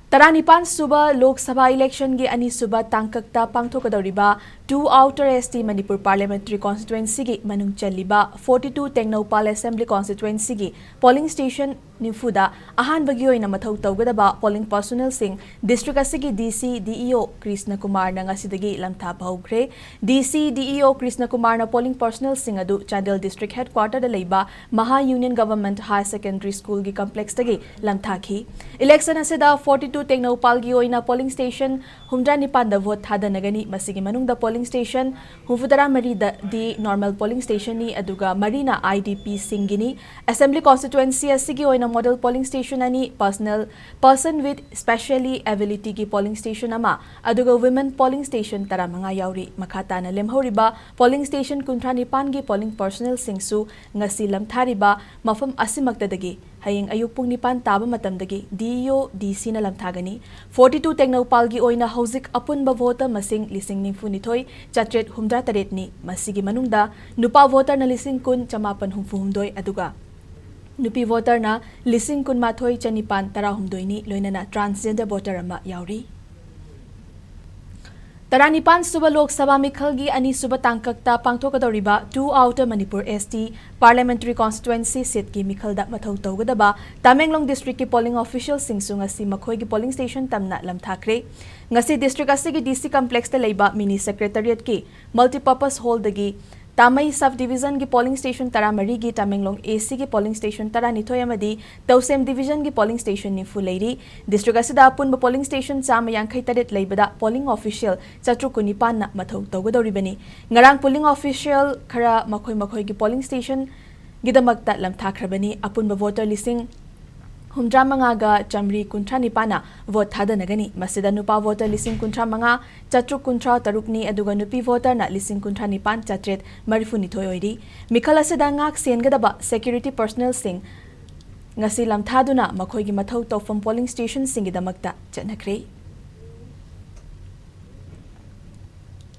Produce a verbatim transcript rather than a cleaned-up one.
ꯇꯔꯥꯅꯤꯄꯥꯟ ꯁꯨꯕ ꯂꯣꯛ ꯁꯚꯥ ꯏꯂꯦꯛꯁꯟꯒꯤ ꯑꯅꯤꯁꯨꯕ ꯇꯥꯡꯀꯛꯇ ꯄꯥꯡꯊꯣꯛꯀꯗꯧꯔꯤꯕ two Outer S T Manipur Parliamentary Constituencyꯒꯤ ꯃꯅꯨꯡ ꯆꯜꯂꯤꯕ forty-two Tengnoupal Assembly Constituencyꯒꯤ polling station ꯅꯤꯐꯨꯗ ꯑꯍꯥꯟꯕꯒꯤ ꯑꯣꯏꯅ ꯃꯊꯧ ꯇꯧꯒꯗꯕ polling personnelꯁꯤꯡ district ꯑꯁꯤꯒꯤ D C, D E O Krishna ꯀꯨꯃꯥꯔꯅ ꯉꯁꯤꯗꯒꯤ ꯂꯝꯊꯥꯕ ꯍꯧꯈ꯭ꯔꯦ꯫ D C, D E O Krishna ꯀꯨꯃꯥꯔꯅ polling personnelꯁꯤꯡ ꯑꯗꯨ ꯆꯥꯟꯗꯦꯜ district headquarterꯗ ꯂꯩꯕ Maha Union Government Higher Secondary Schoolꯒꯤ complexꯇꯒꯤ ꯂꯝꯊꯥꯈꯤ꯫ Election ꯑꯁꯤꯗ forty-two ꯇꯦꯡꯅꯧꯄꯥꯜꯒꯤ ꯑꯣꯏꯅ polling station ꯍꯨꯝꯗ꯭ꯔꯥ ꯅꯤꯄꯥꯟꯗ vote ꯊꯥꯗꯅꯒꯅꯤ꯫ ꯃꯁꯤꯒꯤ ꯃꯅꯨꯡꯗ polling station ꯍꯨꯝꯐꯨꯇꯔꯥ ꯃꯔꯤꯗꯗꯤ normal polling stationꯅꯤ, ꯑꯗꯨꯒ ꯃꯔꯤꯅ I D Pꯁꯤꯡꯒꯤꯅꯤ꯫ Assembly constituency ꯑꯁꯤꯒꯤ ꯑꯣꯏꯅ model polling station ꯑꯅꯤ, personal, person with specially abilityꯒꯤ polling station ꯑꯃ, ꯑꯗꯨꯒ women polling station ꯇꯔꯥꯃꯉꯥ ꯌꯥꯎꯔꯤ꯫ ꯃꯈꯥ ꯇꯥꯅ ꯂꯦꯝꯍꯧꯔꯤꯕ polling station ꯀꯨꯟꯊ꯭ꯔꯥ ꯅꯤꯄꯥꯟꯒꯤ polling personnelꯁꯤꯡꯁꯨ ꯉꯁꯤ ꯂꯝꯊꯥꯔꯤꯕ ꯃꯐꯝ ꯑꯁꯤꯃꯛꯇꯗꯒꯤ ꯍꯌꯦꯡ ꯑꯌꯨꯛ ꯄꯨꯡ ꯅꯤꯄꯥꯟ ꯇꯥꯕ ꯃꯇꯝꯗꯒꯤ D E O, D Cꯅ ꯂꯝꯊꯥꯒꯅꯤ꯫ Forty-two ꯇꯦꯡꯅꯧꯄꯥꯜꯒꯤ ꯑꯣꯏꯅ ꯍꯧꯖꯤꯛ ꯑꯄꯨꯟꯕ voter ꯃꯁꯤꯡ ꯂꯤꯁꯤꯡ ꯅꯤꯐꯨ ꯅꯤꯊꯣꯏ ꯆꯥꯇ꯭ꯔꯦꯠ ꯍꯨꯝꯗ꯭ꯔꯥ ꯇꯔꯦꯠꯅꯤ꯫ ꯃꯁꯤꯒꯤ ꯃꯅꯨꯡꯗ ꯅꯨꯄꯥ voterꯅ ꯂꯤꯁꯤꯡ ꯀꯨꯟ ꯆꯃꯥꯄꯟ ꯍꯨꯝꯐꯨ ꯍꯨꯝꯗꯣꯏ, ꯑꯗꯨꯒ ꯅꯨꯄꯤ voterꯅ ꯂꯤꯁꯤꯡ ꯀꯨꯟꯃꯥꯊꯣꯏ ꯆꯅꯤꯄꯥꯟ ꯇꯔꯥꯍꯨꯝꯗꯣꯏꯅꯤ, ꯂꯣꯏꯅꯅ transgender voter ꯑꯃ ꯌꯥꯎꯔꯤ꯫ ꯇꯔꯥꯅꯤꯄꯥꯟ ꯁꯨꯕ ꯂꯣꯛ ꯁꯚꯥ ꯃꯤꯈꯜꯒꯤ ꯑꯅꯤꯁꯨꯕ ꯇꯥꯡꯀꯛꯇ ꯄꯥꯡꯊꯣꯛꯀꯗꯧꯔꯤꯕ two Outer Manipur S T Parliamentary Constituency seatꯀꯤ ꯃꯤꯈꯜꯗ ꯃꯊꯧ ꯇꯧꯒꯗꯕ ꯇꯃꯦꯡꯂꯣꯡ districtꯀꯤ polling officialꯁꯤꯡꯁꯨ ꯉꯁꯤ ꯃꯈꯣꯏꯒꯤ polling station ꯇꯝꯅ ꯂꯝꯊꯥꯈ꯭ꯔꯦ꯫ ꯉꯁꯤ district ꯑꯁꯤꯒꯤ D C complexꯇ ꯂꯩꯕ mini secretariatꯀꯤ multipurpose hallꯗꯒꯤ ꯇꯥꯃꯩ sub divisionꯒꯤ polling station ꯇꯔꯥꯃꯔꯤꯒꯤ, Tamenglong A Cꯒꯤ polling station ꯇꯔꯥꯅꯤꯊꯣꯏ ꯑꯃꯗꯤ ꯇꯧꯁꯦꯝ divisionꯒꯤ polling station ꯅꯤꯐꯨ ꯂꯩꯔꯤ꯫ District ꯑꯁꯤꯗ ꯑꯄꯨꯟꯕ polling station ꯆꯥꯝꯃ ꯌꯥꯡꯈꯩ ꯇꯔꯦꯠ ꯂꯩꯕꯗ polling official ꯆꯥꯇ꯭ꯔꯨꯛ ꯀꯨꯟꯅꯤꯄꯥꯟꯅ ꯃꯊꯧ ꯇꯧꯒꯗꯧꯔꯤꯕꯅꯤ꯫ ꯉꯔꯥꯡ polling official ꯈꯔ ꯃꯈꯣꯏ ꯃꯈꯣꯏꯒꯤ polling stationꯒꯤꯗꯃꯛꯇ ꯂꯝꯊꯥꯈ꯭ꯔꯕꯅꯤ꯫ ꯑꯄꯨꯟꯕ voter ꯂꯤꯁꯤꯡ ꯍꯨꯝꯗ꯭ꯔꯥ ꯃꯉꯥꯒ ꯆꯥꯃꯔꯤ ꯀꯨꯟꯊ꯭ꯔꯥ ꯅꯤꯄꯥꯟꯅ vote ꯊꯥꯗꯅꯒꯅꯤ꯫ ꯃꯁꯤꯗ ꯅꯨꯄꯥ voter ꯂꯤꯁꯤꯡ ꯀꯨꯟꯊ꯭ꯔꯥ ꯃꯉꯥ ꯆꯥꯇ꯭ꯔꯨꯛ ꯀꯨꯟꯊ꯭ꯔꯥ ꯇꯔꯨꯛꯅꯤ, ꯑꯗꯨꯒ ꯅꯨꯄꯤ voterꯅ ꯂꯤꯁꯤꯡ ꯀꯨꯟꯊ꯭ꯔꯥ ꯅꯤꯄꯥꯟ ꯆꯥꯇ꯭ꯔꯦꯠ ꯃꯔꯤꯐꯨ ꯅꯤꯊꯣꯏ ꯑꯣꯏꯔꯤ꯫ ꯃꯤꯈꯜ ꯑꯁꯤꯗ ꯉꯥꯛ ꯁꯦꯟꯒꯗꯕ security personnelꯁꯤꯡ ꯉꯁꯤ ꯂꯝꯊꯥꯗꯨꯅ ꯃꯈꯣꯏꯒꯤ ꯃꯊꯧ ꯇꯧꯐꯝ polling stationꯁꯤꯡꯒꯤꯗꯃꯛꯇ ꯆꯠꯅꯈ꯭ꯔꯦ꯫